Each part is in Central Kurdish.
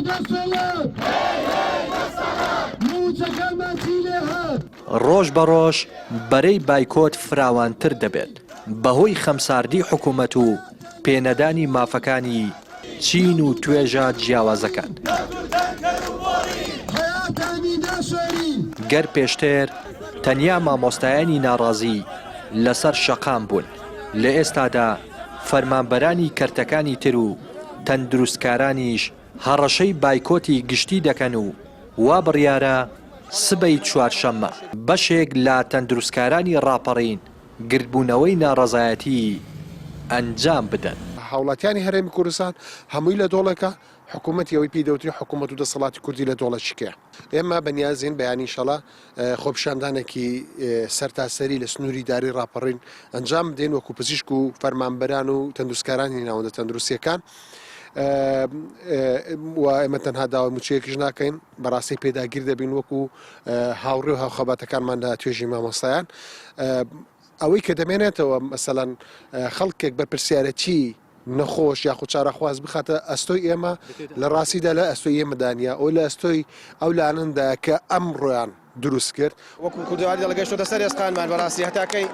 دەسەڵات هەی هەی دەسەڵات مووچەکانمان چی لێهات؟ ڕۆژ بە ڕۆژ بەرەی بایکۆت فراوانتر دەبێت بەهۆی خەمساردی حکومەت و پێنەدانی مافەکانی چین و توێژە جیاوازەکان. گەر پێشتر تەنیا مامۆستایانی ناڕازی لەسەر شەقام بوون، لە ئێستادا فەرمانبەرانی کەرتەکانی تر و تەندروستکارانیش هەڕەشەی بایکۆتی گشتی دەکەن و وا بڕیارە سبەی چوارشەممە بەشێک لە تەندروستکارانی ڕاپەڕین گردبوونەوەی ناڕەزایەتی ئەنجام بدەن. هاوڵاتیانی هەرێمی کوردستان هەمووی لە دۆڵێکە، حکوومەتی ئەوەی پێی دەوترێ حکوومەت و دەسەڵاتی کوردی لە دۆڵێکیکەیە. ئێمە بە نیازین بەیانی ئینشەڵا خۆپیشاندانێکی سەرتاسەری لە سنووری داری ڕاپەڕین ئەنجام بدەین وەکو پزیشک و فەرمانبەران و تەندروستکارانی ناوەندە تەندروستیەکان و ئێمە تەنها داوای مووچەیەکیش ناکەین بەڕاستی پێداگیر دەبین وەکو هاوڕێ و هاوخەباتەکانمان لە توێژی مامۆستایان ئەوەی کە دەمێنێتەوە مەسەلەن خەڵکێک بەرپرسیارەتی نەخۆش یاخود چارەخواز بخاتە ئەستۆی ئێمە لە ڕاستیدا لە ئەستۆی ئێمەدا نییە ئەو لە ئەستۆی ئەو لایەنەندایە کە ئەمڕۆیان دروست کرد. وەکو کوردەواری دەڵێ گەشتۆتە سەر ئێسقانمان بەڕاستی هەتا کەی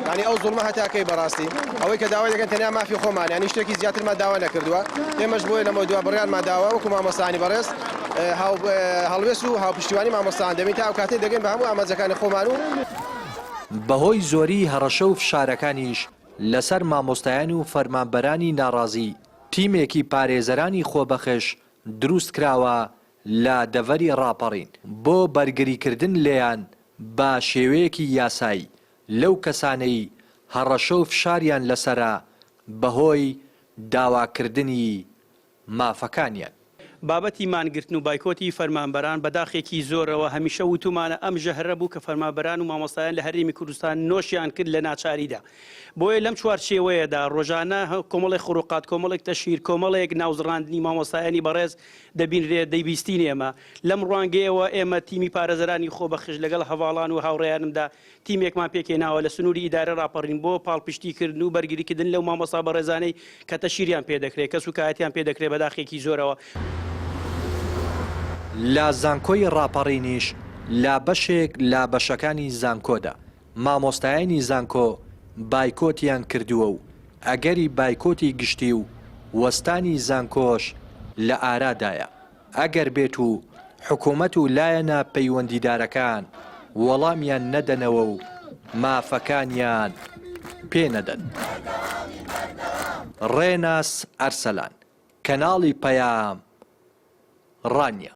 یانی ئەو زوڵمە هەتا کەی بەڕاستی ئەوەی کە داوای دەکەن تەنیا مافی خۆمانە یانی شتێکی زیاترمان داوا نەکردووە ئێمەش بۆیە لەمەودوا بڕیارمان داوە وەکو مامۆستایانی بەڕێز هاو هەڵوێست و هاوپشتیوانی مامۆستایان دەبین تا ئەو کاتەی دەگەین بە هەموو ئامانجەکانی خۆمان و بەهۆی زۆری هەڕەشە و فشارەکانیش لەسەر مامۆستایان و فەرمانبەرانی ناڕازی، تیمێکی پارێزەرانی خۆبەخش دروستکراوە لە دەڤەری ڕاپەڕین بۆ بەرگریکردن لێیان بە شێوەیەکی یاسایی لەو کەسانەی هەڕەشە و فشاریان لەسەرە بەهۆی داواکردنی مافەکانیان. بابەتی مانگرتن و بایکۆتی فەرمانبەران بە داخێکی زۆرەوە هەمیشە وتومانە ئەم ژەهرە بوو کە فەرمانبەران و مامۆستایان لە هەرێمی کوردستان نۆشیان کرد لە ناچاریدا بۆیە لەم چوارچێوەیەدا ڕۆژانە کۆمەڵێک خروقات کۆمەڵێک تەشهیر کۆمەڵێک ناوزڕاندنی مامۆستایانی بەڕێز دەبینرێت دەیبیستین ئێمە لەم ڕوانگەیەوە ئێمە تیمی پارێزەرانی خۆبەخش لەگەڵ هەڤاڵان و هاوڕێیانمدا تیمێکمان پێکهێناوە لە سنووری ئیدارەی ڕاپەڕین بۆ پاڵپشتیکردن و بەرگریکردن لەو مامۆستا بەڕێزانەی کە تەشهیریان پێدەکرێت، کە سوکایەتیان پێدەکرێت بە داخێکی زۆرەوە. لە زانکۆی ڕاپەڕینیش لە بەشێک لە بەشەکانی زانکۆدا مامۆستایانی زانکۆ بایکۆتیان کردووە و ئەگەری بایکۆتی گشتی و وەستانی زانکۆش لە ئارادایە. ئەگەر بێت و حکومەت و لایەنە پەیوەندیدارەکان وەڵامیان نەدەنەوە و مافەکانیان پێ نەدەن. ڕێناس ئەرسەلان، کەناڵی پەیام، ڕانیە.